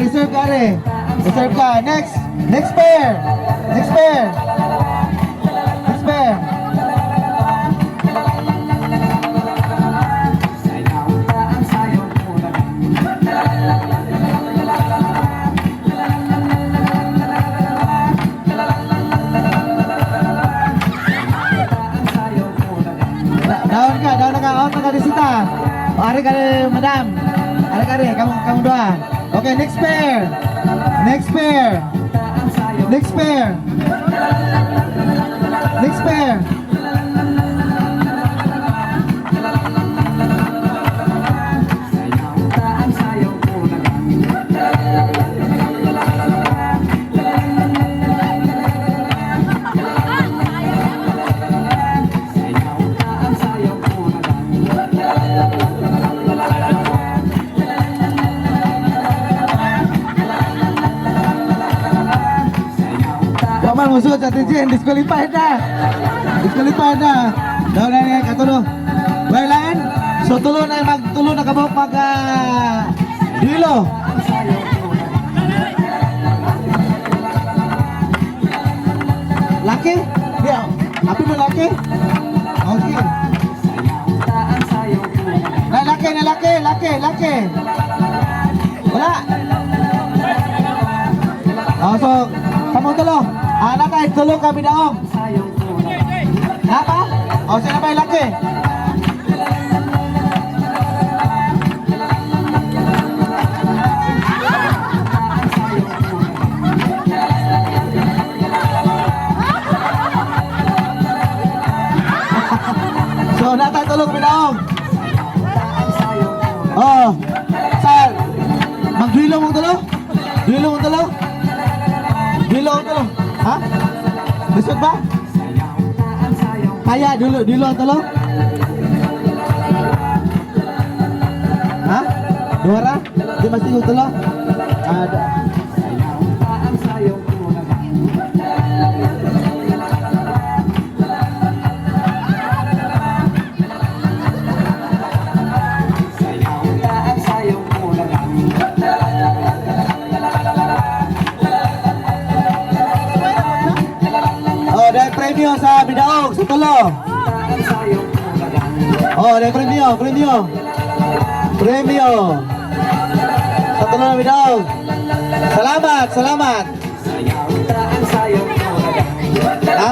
reserve ka are. Reserve ka. Next. Next pair. Next pair. Next pair. Down ka, down na ka, out na ka disita. O, ari ka rin, madam. Ari ka rin, kamu, kamu dua. Okay, next pair. Next pair. Next pair. Next pair. Wa man musuot sa attention, disqualified na. Disqualified na. Down na niya, katulo. Well, line. So, tulo na magtulo na kabok mag duelo. Laki? Di, api mo laki? Okay. Na laki, na laki, laki, laki. Wala. Oh, so, kamu tulo. Ah, natay, tulo kami daong. Napa? Oh, sino ba yung laki? So, natay tulo kami daong. Oh, sa magduelo mong tulo? Duelo mong tulo? Duelo mong tulo? Ha? Lisod ba? Kaya, dulo, dulo ang tulo? Ha? Duha ra? Di mas tingog tulo? Ah, Oh, dahil premyo sa Bidaog, sa tulo. Oh, dahil premyo, premyo. Premyo. Sa tulo ng Bidaog. Salamat, salamat. Ha?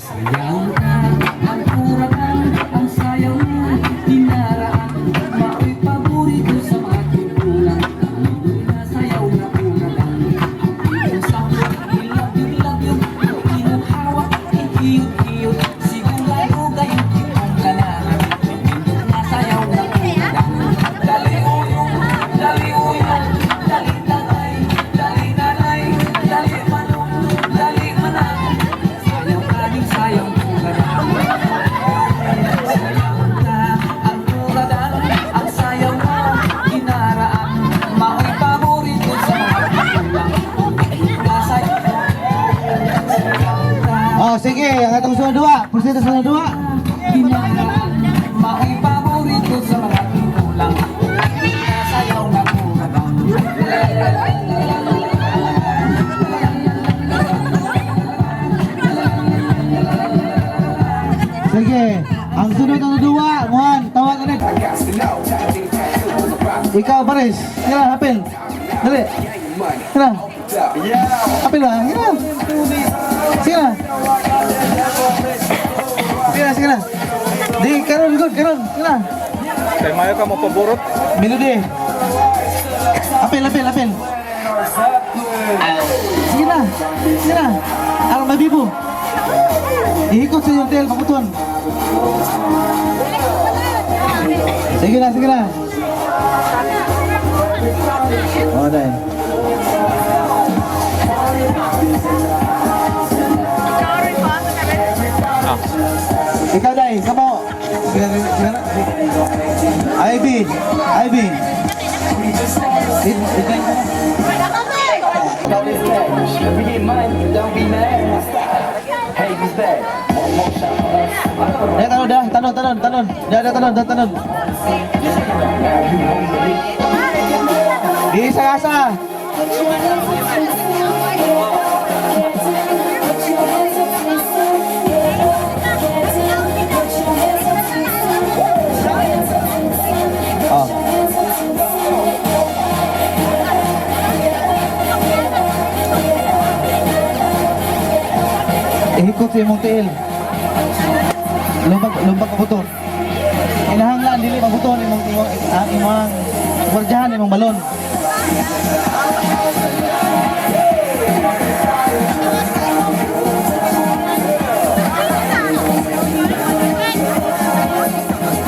Sayaw ka, ang kurakan, ang sayaw na dinaraan. Mao'y paborito sa mga tigulang. Ang na sayaw na uragan. Ang iyong sakot, ilabyo-labyo. Ang iyong hawak, ikiyot-kiyot. Sigurado kayong kitong ganahan. Pindot na sayaw na uragan. Dali uyong, dali uyong, dali tatay, dali nanay, dali manong, dali manang. Sayaw ka din, sayaw uragan. Sayaw ka, ang uragan, ang sayaw na kinaraan. Mao'y paborito sa mga tigulang. Sayaw ka, Oh, sige, ang atong sunod duwa. Proceed sa sunod duwa. kinaraan. Mao'y paborito sa mga tigulang. Sayaw na uragan. Sige, ang sunod na duwa, Juan, tawag ulit. Ikaw, Paris. Sige na, hapil. Dali. Sige na. Hapil ba? Sige na. Sige na. Sige na, sige na. Di, karon, good, karon. Sige na. Kay mayo ka mo paborot. Melody. Apil, apil, apil. Sige na. Sige na. Aron mabibo. Ihikot sa iyong tail, paputon. Sige na, sige na. Oh, dai. Ah. Ikaw, dai, kamo. Sila, sila, na. Ivy, Ivy. It. We get money, don't be mad. Hey, who's that? One more shot for us. Dah, tanod dah, tanod, tanod, tanod. Dah, dah, tanod, dah, tanod. Di sa asa. Oh. Ihikot sa imong tiil. Lumbag, lumbag ka buton. Kinahanglan dili mabuton imong ang imong gwardiyahan imong balon.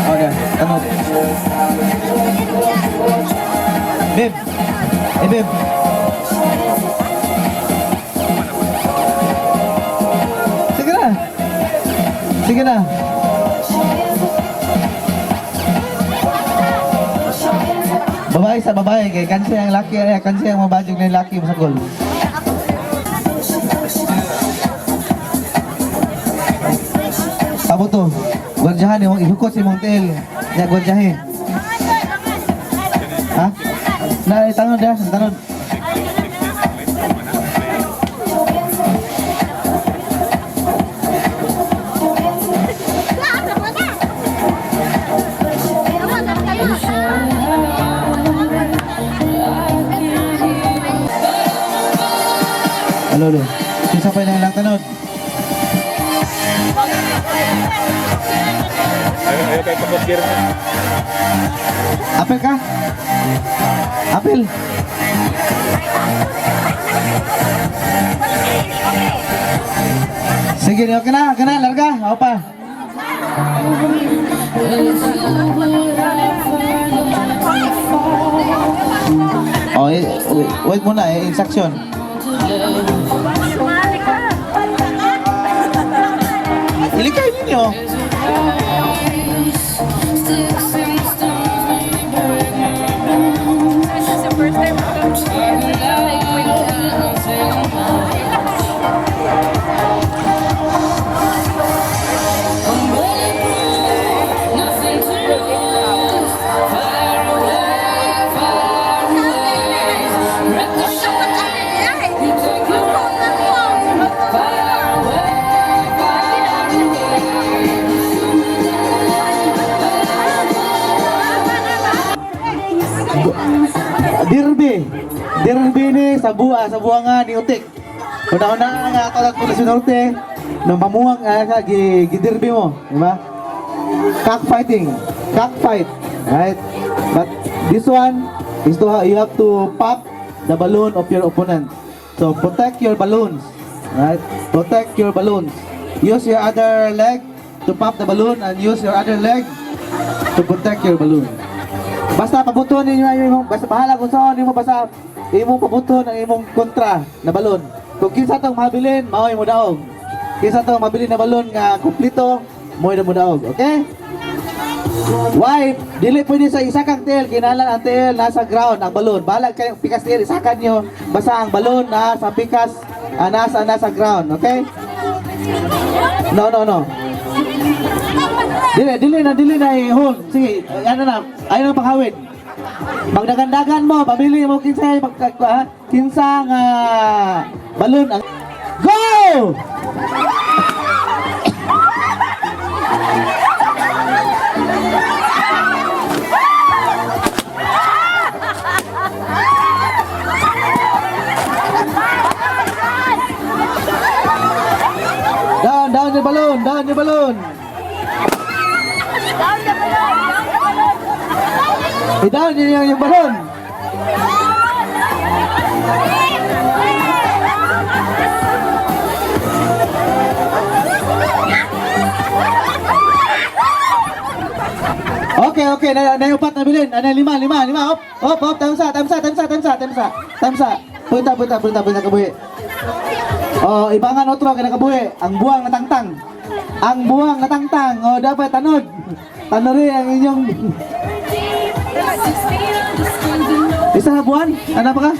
Oh, dah. Tanod. Beb. Eh, beb. Sige na. Sige na. Babae sa babae kay kansi ang laki ay kansi ang mabajog ng laki masagol. Pabuto. Gwardiyahan imong ihukot sa imong tiil. Nya gwardiyahin. Ha? Na tanod dah, tanod. Alo, alo. Kinsa pa ilang tanod? Ayaw, ayaw kay kabot gear na. Apel ka? Apel. Sige, okay na, okay na, larga. Ako pa. Oh, eh, wait, wait muna eh, instruction. Ilikay ninyo. This is the first time. Derby. Derby ni sa buwa, sa buwanga ni Utik. Una-una nga ato lang sa Norte, no mamuwang ka gi, gi derby mo, di ba? Cockfighting, cockfight, right? But this one is to you have to pop the balloon of your opponent. So protect your balloons, right? Protect your balloons. Use your other leg to pop the balloon and use your other leg to protect your balloon. Basta pabuton ninyo ang imong, basta bahala kung saan nimo, basta imong pabuton ang imong kontra na balon. Kung kinsa tong mabilin, mao imo daog. Kinsa tong mabilin na balon nga kumpleto, mo mo daog. Okay? Why? Dili pwede sa isa kang tiil, kinahanglan ang tiil nasa ground ang balon. Bahala kayo pikas tiil, isakan nyo basta ang balon nasa pikas, nasa nasa ground, okay? No, no, no. Dili, dili na, dili na i-hold. Sige, ano na, ayun ang panghawid. Magdagandagan mo, pabili mo kinsa mag, ha? Kinsa nga balon ang. Go! Down, down the balloon, down the balloon. Down the balloon! Down the balloon! I-down niyo yung balon. Okay. Okay, na upat na bilin. Ano, lima, lima, lima. Op, op, op. Tamsa, tamsa, tamsa, tamsa, tamsa. Tamsa. Punta, punta, punta, punta, kabuhi. Oh, ibangan otro kay nakabuhi. Ang buwang natangtang. Ang buwang natangtang. Oh, dapat tanod. Tanori ang inyong isa na buwan? Ano pa ka?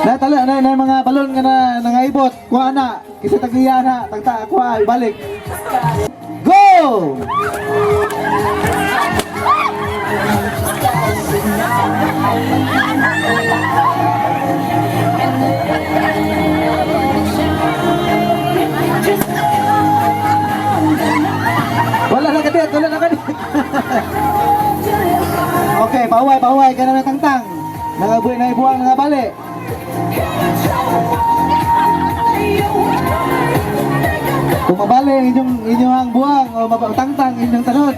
Natala na na mga balon nga na nangaibot. Kuha na. Kasi tagiya na. Tagta kuha ibalik. Go! Wala na kadit, wala na kadit. Okay, paway, paway, ganun na tangtang. Nangabuhi na ibuang nangabali. Kung mabali ang inyong inyong buwang o tangtang inyong tanod.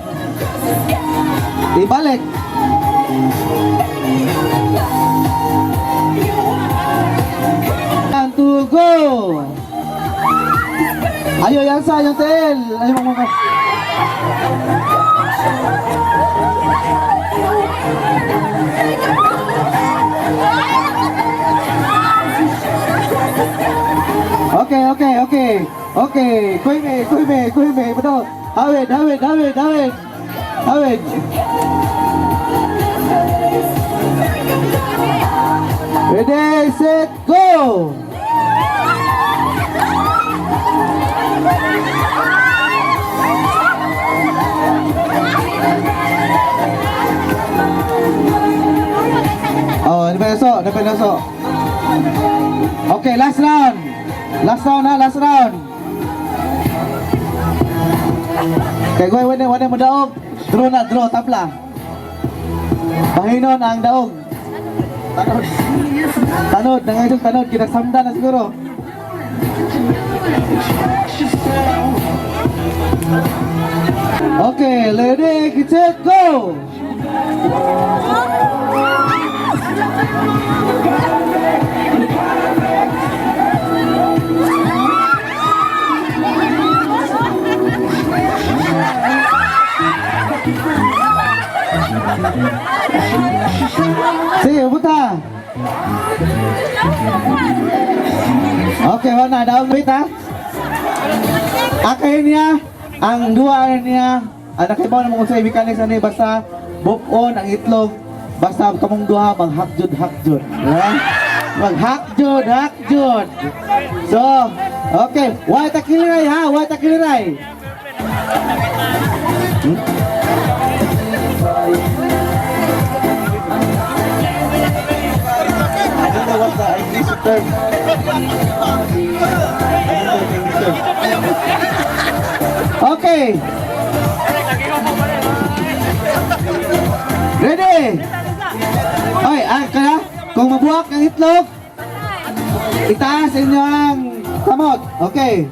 Ibalik. One, two, go! Ayo, yansa, yung tail. Ayo, mga. Okay. Okay, kuy me, kuy me, kuy me. Betul. Awin, awin, awin, awin. Awin. Ready, set, go! Oh, di ba so? Di ba so? Okay, last round. Last round ha, last round. Kay goy wala wala mo daog. Draw na, draw tabla. Bahinon ang daog. Tanod. Tanod, nangayong tanod kinasamda na siguro. Okay, ready, set, go! Sige, punta. Okay, wala na. Daog, wait ha. Akay niya, ang duwa niya, ang nakibaw na mga sa mechanics ani basta bukon ang itlog, basta kamong duha maghakjud hakjud. Yeah? Maghakjud hakjud. So, okay, why ta kiliray ha? Why ta kiliray? I don't know what's the English term. I don't know the English term. Okay. Ready? Ay, ah, kaya kung mabuwak ang itlog, itaas inyo ang kamot. Okay.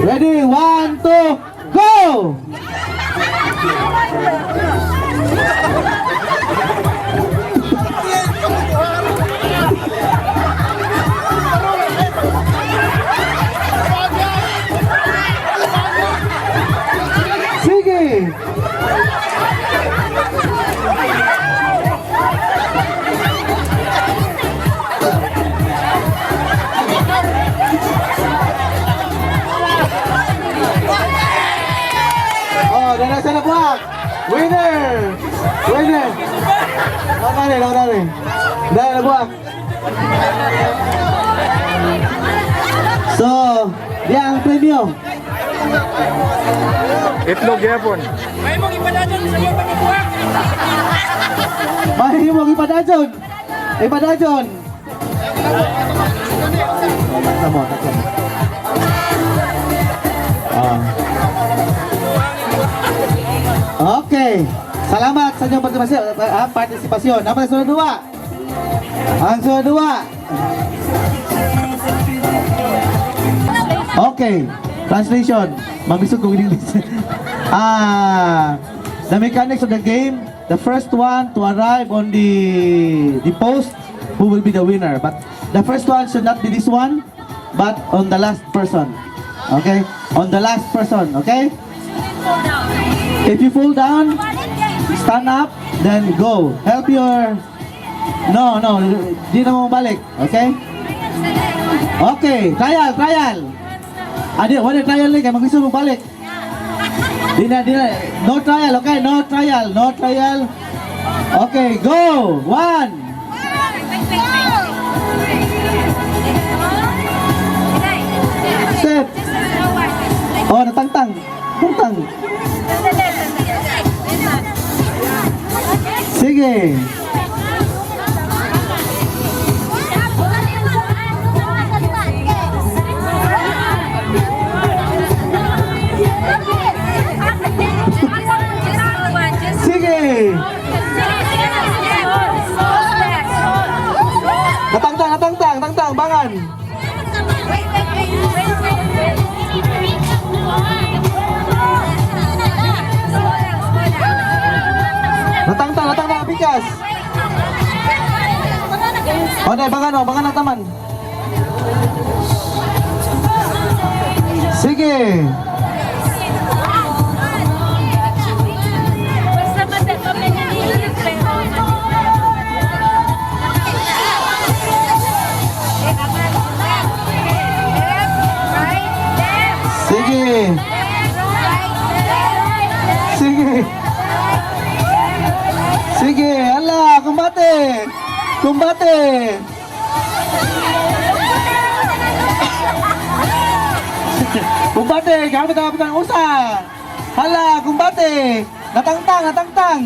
Ready? One, two, go! Sige! Oh, dala sa nabuhak! Winner! Winner! Lawan na rin, Dahil nabuhak. So, diya ang premyo. Itlog yapon. Mahimong ipadajon. Ipadajon. Tama, tama. Ah. Okay. Salamat sa inyong partisipasyon. Partisipasyon. Apa ang sunod dua? Ang sunod dua. Okay. Translation. Mabisog kong English. The mechanics of the game, the first one to arrive on the post who will be the winner. But the first one should not be this one, but on the last person. Okay? On the last person, okay? Fall down. If you fall down, stand up, then go. Help your. No, di na mo balik. Okay? Okay, trial, trial. Adi, wala trial ni kay maglisod mo balik. Di na, di na. No trial, okay? No trial, no trial. Okay, go! One! Step! Oh, natangtang. Tangtang. Sige. Sige. Natangtang, natangtang, tangtang, bangan. Natangtang, natangtang, pikas. Oh, dai, bangan, oh, bangan na taman. Sige. Basta basta kami nalilip pero. Sige. Sige. Sige, ala, kumbate. Kumbate. Kumbate, gamit ang kapitan usa. Hala, kumbate. Natangtang, natangtang.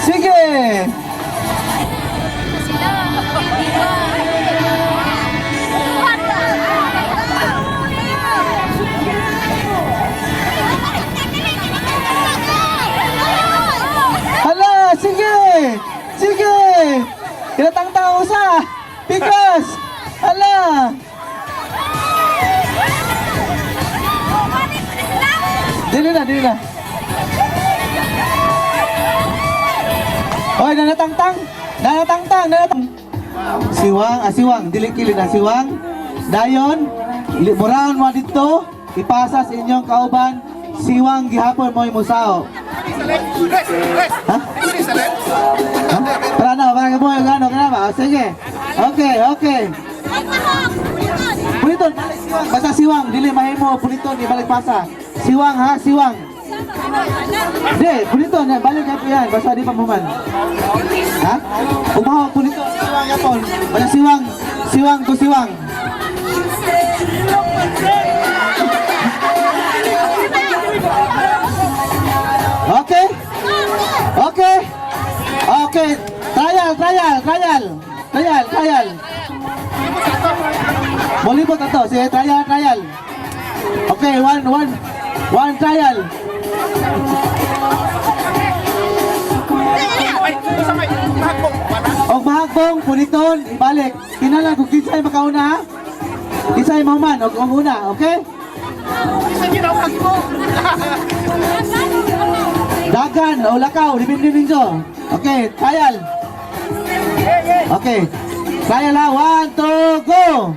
Sige. Hala, sige! Sige! Kinatangtang ang usa! Pikas! Hala! Dili na, dili na. Oy, nanatangtang! Nanatangtang! Nanatang! Siwang, ah, siwang, dili kilid na siwang. Dayon, muraon mo dito, ipasa sa inyong kauban, siwang gihapon mo musao. Ha? Ha? Para na, para mo yung ano, kaya ba? Oh, sige. Okay. Puliton, balik siwang. Basta siwang, dili mahimo puliton ibalik pasa. Siwang ha, siwang. Di, puliton, yan, balik ka yan, basta di pa muman. Ha? Umaho, puliton, siwang yapon. Basta siwang, siwang to siwang. Okay? Okay? Okay. Trial, trial, trial. Trial, trial. Molibot ato. Sige, trial, trial. Okay, one, one. One trial. Og mahagbong, puniton, ibalik. Kinala kung kinsay makauna, ha? Kinsay mahuman, og og una, okay? Dagan o lakaw, depende ninyo. Okay, trial. Okay. Trial ha, one, two, go!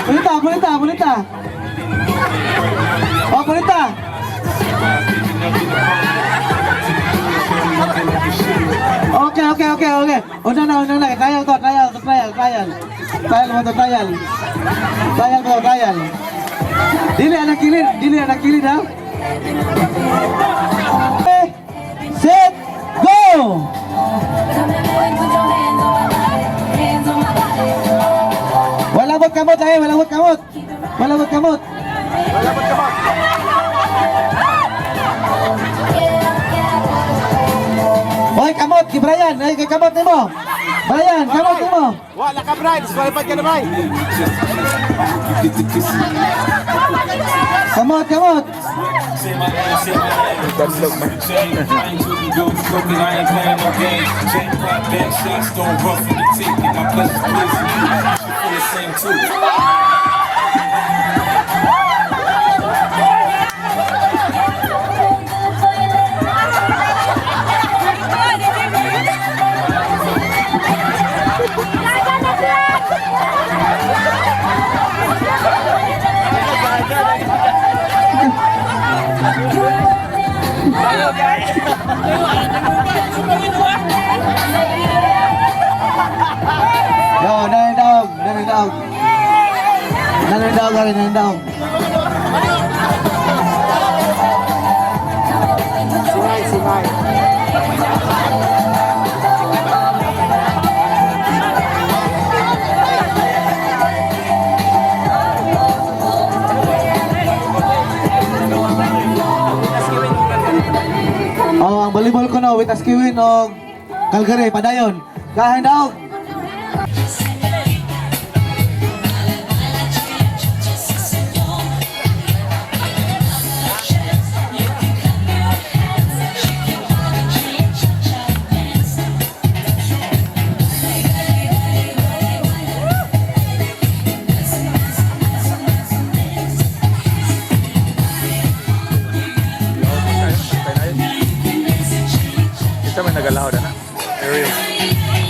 Pulita, pulita, pulita. Oh, pulita. Okay. Una na, una na. Trial to, trial, to, trial, trial. Trial mo to, trial. Trial mo, trial. Dili anak kilid, dili anak kilid ha. Okay, set, go! Wala bot kamot eh, wala bot kamot. Wala bot kamot. Hoy, kamot, ki Brian, ay kay kamot nimo. Brian, kamot nimo. Wala ka, Bray. Disqualified ka na, Bray. Kamot, kamot. Dadlog man. Yo, nanay daog, nanay daog. Nanay daog, ari, nanay daog. Singay, singay. Oh, ang volleyball ko no, with Askiwin og Calgary, padayon. Kahin daog. Isa may nagalaw na na. Ariel.